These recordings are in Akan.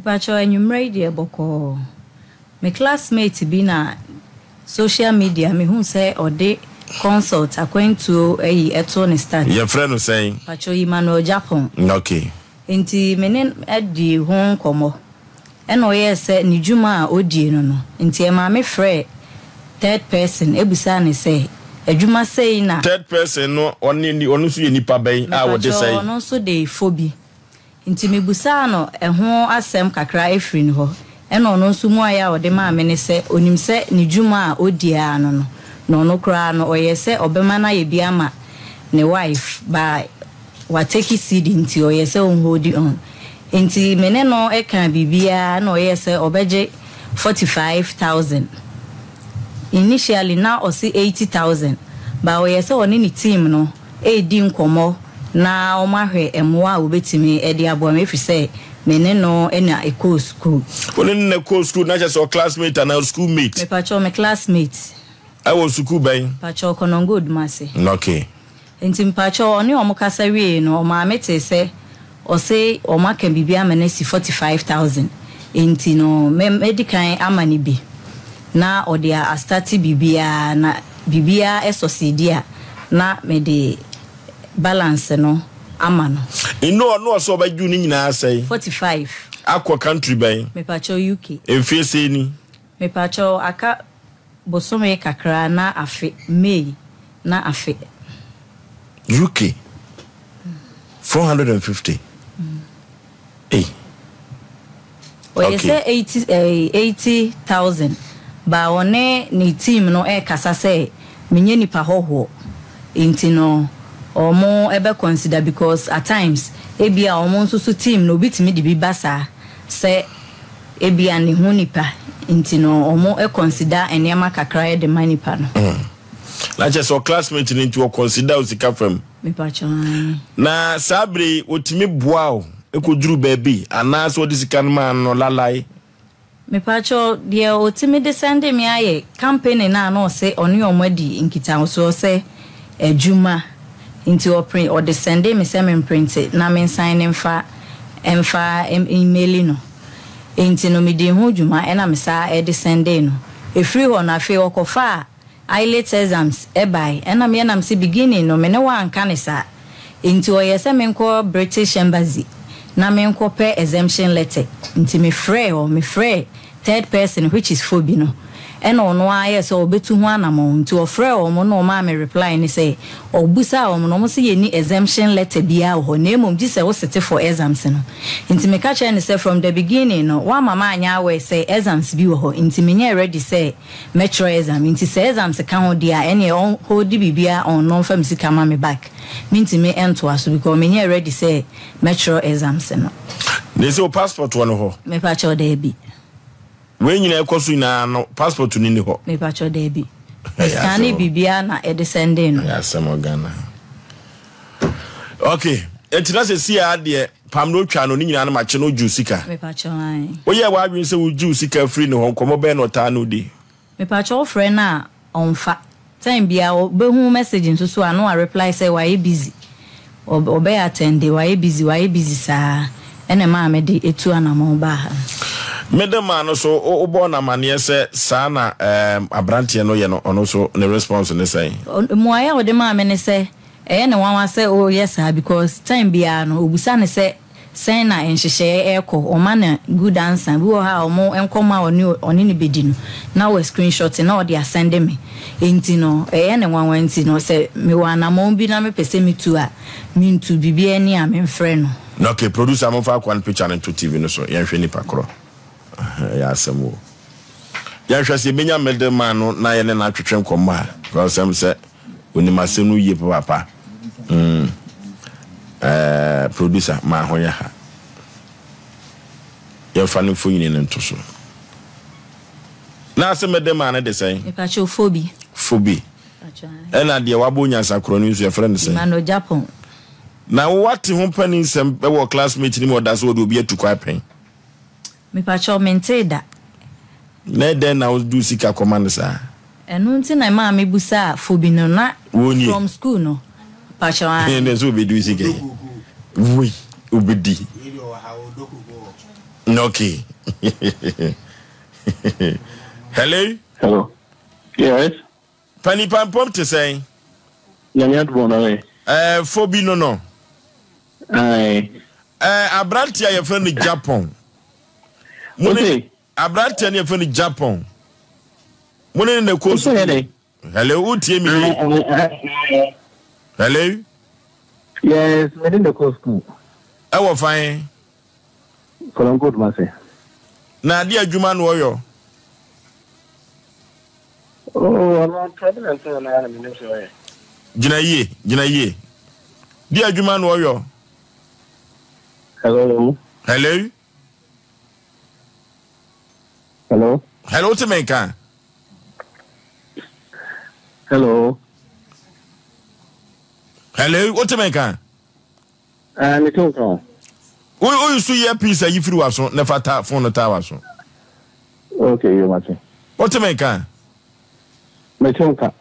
Mepakyɛw anwummerɛ yi deɛ bɔkɔɔ. Me classmate bi na social media mehuu sɛ ɔde consult akwantuo ayi ɛto ne start. Yɛfrɛ no sɛn? Mepakyɛw Emmanuel Gyapong. Okay. Nti me ne no dii ho nkɔmmɔ ɛna ɔyɛɛ sɛ ne dwuma a ɔdie no no nti ɛmaa me frɛɛ third person ɛbisaa no sɛ adwuma sei na. Third person no ɔne ɔno nso yɛ nipa bɛn a ɔde Mepakyɛw sɛn? ɔno nso de fo bi. Nti mebusaa no ɛho asɛm kakra firii ne hɔ, ɛna ɔno nso mmuaeɛ a ɔde maa me ne sɛ ɔnim sɛ ne dwuma a ɔdi ara no no, na ɔno koraa no ɔyɛɛ sɛ ɔbɛma no ayɛ bi ama ne wife but wateki CD nti ɔyɛɛ sɛ ɔnholdi on. Nti me ne no kaa biribiara ɛna ɔyɛɛ sɛ ɔbɛgye 45,000. Initially na ɔse 80,000 but ɔyɛɛ sɛ ɔne ne team no redi nkɔmmɔ na wɔahwɛ mmoa a wɔbɛtumi de aboa me ɛfiri sɛ me ne no na ɛkɔɔ sukuu. Wo ne no na ɛkɔɔ sukuu na kyerɛ sɛ wo classmate anaa wo school mate? Mepakyɛw, me classmate. Ɛwɔ sukuu bɛn? Mepakyɛw, Konongo Odumase. Okay. Nti mepakyɛw, ɔne wɔn kasa wiei no, ɔmaa me tee sɛ ɔse wɔn aka biribi ama no asi 45,000 nti no mɛ mɛdi kan ama no bi na ɔde astarte biribiara na biribiara sɔseedi a na mede balance no ama no. Nno ɔno ɔsɛ ɔbɛgye wo ne nyinaa sɛn? 45. Akɔ country bɛn? Mepakyɛw UK. Mfie sɛn ni? Mepakyɛw aka bosome kakra na afe, May na afe. UK 450 ei. Ɔyɛ Okay. sɛ 80 eh, 80,000 but ɔne ne team no ɛrekasa sɛ menyɛ nipa hɔhoɔ nti no ɔmo ɛbɛ consider because at times ebia ɔmo nso so team no obi tumi de bi ba saa sɛ ebia ne ho nipa nti no ɔmo consider nneɛma kakra de ma nipa no. Na kyerɛ sɛ ɔclassmate no nti ɔ consider wo sika fam. Mepakyɛw ae. Na saa bere yi otumi boa wo kɔduru baabi anaasɛ ɔde sika no maa no lalae? Mepakyɛw, deɛ otumi de sɛnde me ayɛ company no a na ɔse ɔne wɔn adi nkitahosoɔ sɛ adwuma nti ɔpre ɔde sɛnde me sɛ memprinte na mensan ne mfa mfa emaili no nti no medii ho dwuma ɛna mesaa ɛde sɛndee no. Ɛfiri hɔ no afei ɔkɔfaa Ielts exams bae ɛna meɛ na mese beginning no me ne wo anka ne saa nti ɔyɛ sɛ menkɔ British embassy na menkɔ pɛ exemption letter nti me frɛɛ hɔ me frɛɛ third person which is Phoebe no ɛna ɔno ara yɛɛ sɛ ɔbɛtu ho anamɔn nti ɔfrɛɛ wɔn na ɔmaa me reply ne sɛ ɔbusaa wɔn no wɔn se yɛnni exemption letter biara wɔ hɔ na mmom gye sɛ wo sete for exams no nti meka kyerɛɛ no sɛ from the beginning no woamma manyɛ aware sɛ exams bi wɔ hɔ nti menyɛɛ ready sɛ Mɛkyerɛ exam nti sɛ exams ka ho deɛ a ɛneɛ ɔn holdi biribiara on na ɔnfa me sika ma me back mentumi ntoa so because menyɛɛ ready sɛ mɛkyerɛ exams no. Na ese wo passport wɔ ne hɔ? Mepakyɛw daabi. Wei nyinaa ɛkɔ so nyinaa no passport no nni hɔ? Mepakyɛw daabi. Me scanne biribiara na ɛde sɛndee no. Ɛyɛ asɛm wɔ Ghana. Okay, enti na sɛsi ara deɛ Pam na otwaa no ne nyinaa no makye no ogye wo sika. Mepakyɛw ae. Woyɛɛ w'adwene sɛ wogye wo sika firi ne hɔ nkɔmmɔ bɛn na ɔtaa ne wo di? Mepakyɛw wofrɛ no a ɔnfa. Time biara ɔbɛhu message nso so a na wa reply sɛ wayɛ busy. Ɔbɛ attend wayɛ busy wayɛ busy saa ɛna ɛmaa mede tu anamɔn baa ha no. Mede maa no so wobɔɔ no amaneɛ sɛ saa na ɛɛm abranteɛ no yɛ no ɔno nso ne response ne sɛn? Mmuaeɛ a ɔde maa me ne sɛ Ɛyɛ no nwanwa sɛ ɔreyɛ saa because time biara no ɔbusa no sɛ sɛn na nhyehyɛeɛ ɛrekɔ, ɔma no good answer. Bi wɔ hɔ a wɔn nkɔmmɔ a ɔne ɔne no bɛdi no na wa screenshot na ɔde asɛnde me. Nti no ɛyɛ no nwanwa nti no sɛ mewɔ anamɔn bi na mepɛ sɛ metu a mentu, biribiara ni a memfrɛ no. Okay, producer momfa akoa no picture no nto TV no so yɛnhwɛ nipa korɔ. Ɛyɛ asɛm o. Yɛnhwɛ sɛ yɛbɛnya middle man no na yɛne no atwetwe nkɔmmɔ a because ɛm sɛ Onim asɛm no yie papaapa. Mm. Eh, producer, ma ho yɛ ha. Yɛmfa no mfonini no nto so. Na ase mede maa no de sɛn? Mepakyɛw, Fobi. Fobi. Ɛna deɛ wabɔ onyansakorɔ no nso yɛfrɛ no sɛn? Emmanuel Gyapong. Na woate ho panin nsɛm wɔ classmate no mu ɔda sɛ wɔde obi atu kwan pɛn? Mepakyɛw, mentee da. Na ɛdɛn na wode wo sika kɔma no saa? Ɛno nti na ɛmaa me busaa Fobi no na Wo nie? from school no pakyɛw ae. Ɛnɛ sɛ obedi wo sika yi. Woi, obedi. Okay. Hello. Hello. Yes. Panipa mpom te sɛn? Nyame adom na ɔyɛ. Ɛɛ fo bi no no. Aye. Ɛɛ aberante a yɛfrɛ no Japon. Mo ne aberante no yɛfrɛ no Japon. Mo ne ne na ɛkɔ sukuu. Hello, wotie me yie? Hello. Yes, me ne ne kɔ sukuu. Ɛwɔ fan. Kɔlɔngo Dumase. Na ade adwuma na ɔyɔ. Oh, ɔno travel and tour na na menim sɛ ɔyɛ. Gyina yie, gyina yie. Di adwuma na ɔyɔ. Hello. Hello. Hello. Hello, wote me nka? Hello. Hello, wote me nka? Ah, me te nka. Wo wo so earpiece ayi firi w'aso na fa ta phone no taa w'aso. Okay, yo mate. Wote me nka? Me te nka.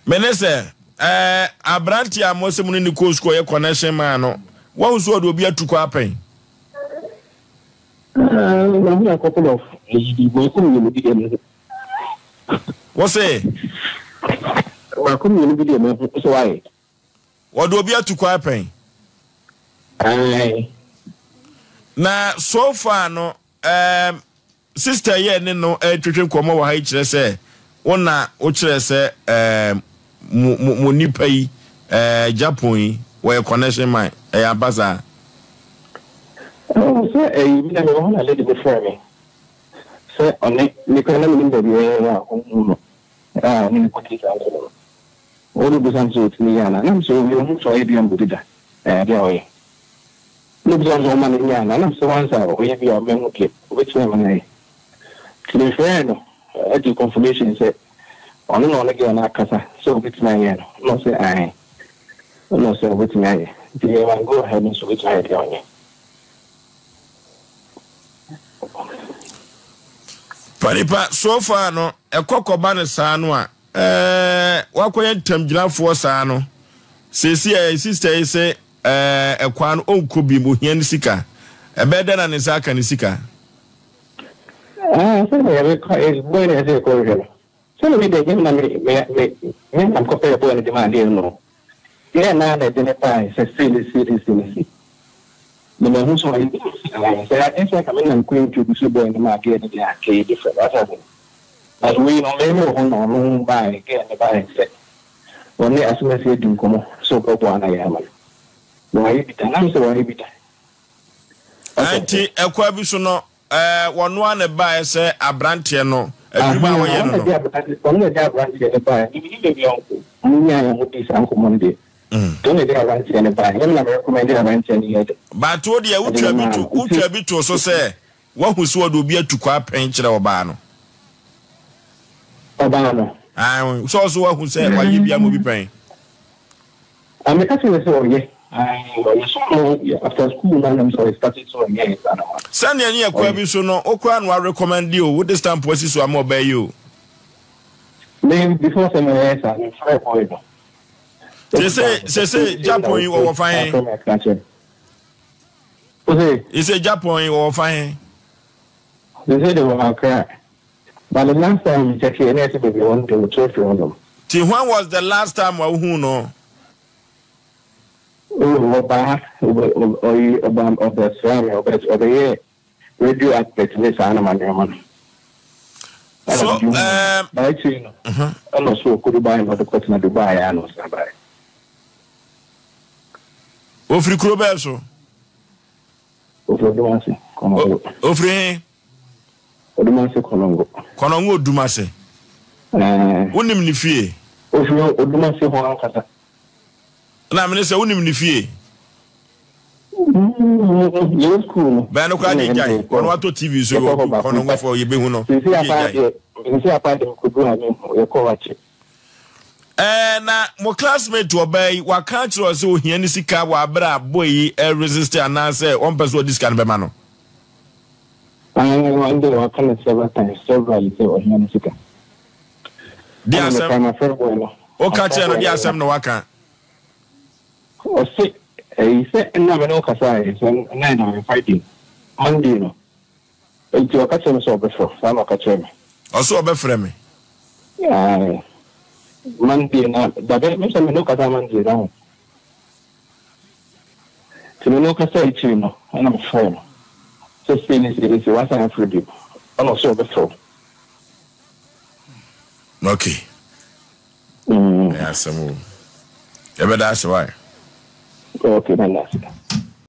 Me ne sɛ ɛɛ aberante a mo sɛ mo ne ne kɔɔ sukuu ɔyɛ connection man no, wahu so ɔde obi atu kɔ apɛn. Ah, mahu a couple of eyi bi, baako mmienu bi deɛ mehu. Wo se? Baako mmienu bi deɛ mehu, so wayɛ. Wɔde obi atu kwan pɛn? Ae. Na so far no, um, sister yɛ ne no retwetwe nkɔmmɔ wɔ ha yi kyerɛ sɛ wo na wokyerɛ sɛ um, mo, mo, mo nipa yi, uh, Japan yi, wɔyɛ connection man. Ɛyɛ ampa saa? Oh, sɛ ɛyi bi na mewɔ hɔ na lady bi frɛ me sɛ ɔne me kora na menim baabi ɔyɛ a ɔhu no a ɔne me kɔdi saa nkɔmmɔ no. Ɔrebisa me sɛ ɔtumi yɛ anaa? Na mesɛ ɔhu sɛ ɔyɛ bi a mbu da, ɛyɛ adeɛ a ɔyɛ. Na ɔbisa me sɛ ɔma no nyɛ anaa? Na mesɛ once a ɔyɛ bi a mahu deɛ, ɔbɛtumi ama no ayɛ. Nti mefrɛɛ no gye confirmation sɛ ɔno na ɔne girl no akasa sɛ ɔbɛtumi ayɛ no, na ɔsɛ ae, na ɔsɛ ɔbɛtumi ayɛ. Nti yɛma no go ahead nso ɔbɛtumi ayɛ deɛ ɔnyɛ. Panipa, so far no, ɛkɔ kɔba no saa no a, Ɛɛ wakɔyɛ ntamgyinafoɔ saa no seesei a sister yi se ɛɛ ɛkwaa no ɔnkɔ bi ohia ne sika ɛbɛyɛ dɛn na ne nsa aka ne sika. Ah, sɛ na yɛbɛkɔ boy no yɛsɛ yɛkɔ hwehwɛ no sɛ na me deɛ nyɛ na me me me me na mekɔpɛ boy no de ma adeɛ no yɛ na na ɛde ne bae sɛ sei ne sei ne sei ne sei na mahu sɛ ɔyɛ bi sɛ adeɛ sɛ ka me na mekɔ introduce boy no ma adeɛ no deɛ anka ɛyɛ different wate ase. But wei no me me wɔ hɔ na ɔno baeɛ girl no baeɛ sɛ ɔne Asomasi adi nkɔmmɔ sɛ ɔbɛboa no ayɛ ama no na wayɛ bi da na mesɛ wayɛ bi da. Nti ɛkwan bi so no ɛɛ wɔno ara na ɛbaeɛ sɛ abranteɛ no adwuma a wɔyɛ no no. Ɔno na ɛde abranteɛ no baeɛ me menim baabi a ɔmo nyaeɛ a ɔmo dii saa nkɔmmɔ no deɛ ɔno na ɛde abranteɛ no baeɛ ɛnyɛ me na me recommend abranteɛ no yɛ de. But wo deɛ wotwa bi to wotwa bi to so sɛ Wahu sɛ ɔde obi atu kwa pɛn kyerɛ ɔbaa no. Ɔbaa no. Ae, sɛ ɔso wahu sɛ wayɛ bi ama obi pɛn. Ah, meka kyerɛ no sɛ ɔyɛ. Ae, ɔyɛ so no after school na nam sɛ ɔyɛ started sɛ ɔyɛ saa na ma. Sɛnea ne yɛ kwa bi so no, wo koraa na wa recommend o, wode stamp asi so ama ɔbaa yi o. Me before sɛ mɛyɛ saa, me frɛ boy no. Sese, sese, Japan yi wɔwɔ fa he? Ose. Ese Japan yi wɔwɔ fa he? Sese de wɔwɔ Accra. But the last time me check yɛ na ɛsɛ baabi a wɔn de wɔtu afiri hɔ nom. Ti when was the last time a wohuu no? Oh ɔbaa ha ɔbɛ ɔyi ɔba ɔbɛsraa me ɔbɛ ɔbɛyɛɛ radio advert ne saa nama nneɛma no. So ɛɛm. Ba akyiri no ɛna ɔso ɔkɔ Dubai na ɔde kɔtena Dubai a na ɔsan baeɛ. Ofiri kuro bɛɛ so? Ofiri Odumase, Kɔnɔngo. Ofiri he? Odumase, Kɔnɔngo. Kɔnɔngo Odumase. Ɛɛ. Wonim ne fie? Ofiri Odumase hɔ ankasa. Na mene sɛ wonim ne fie? Yɛwɔ sukuu no. Bɛn no koraa de gyae. Ɔno atɔ TV so wɔ Kɔnɔngofoɔ yɛbɛhu no. Sisi apa deɛ, sisi apa deɛ nkodu a mehu yɛkɔ hɔ akyɛ. Ɛɛ na mo classmate ɔbaa yi waka akyerɛ wo sɛ ohia ne sika wɔ abere a boy yi resist anaasɛ ɔmpɛ sɛ ɔde sika no bɛma no? Aane ɔno deɛ waka no several times severally sɛ ɔhia ne sika. De asɛm woka kyerɛ no de asɛm na waka. Ɔse ɛyi sɛ nna me ne wo kasaeɛ sɛ nna ɛda Friday Monday no. Nti ɔka kyerɛɛ me sɛ ɔbɛfrɛ wo, saa na ɔka kyerɛɛ me. Ɔse ɔbɛfrɛ me? Ae. Monday na, dabɛn, me sɛ me ne wo kasaa Monday na ho. Nti me ne wo kasaa akyiri no, ɛna me frɛɛ no sɛ sei ne sei ne sei, wasan afrɛ bio, ɛna ɔse ɔbɛfrɛ wo. Okay. Ɛyɛ asɛm o. Yɛbɛda ase why? Okay, mɛda ase.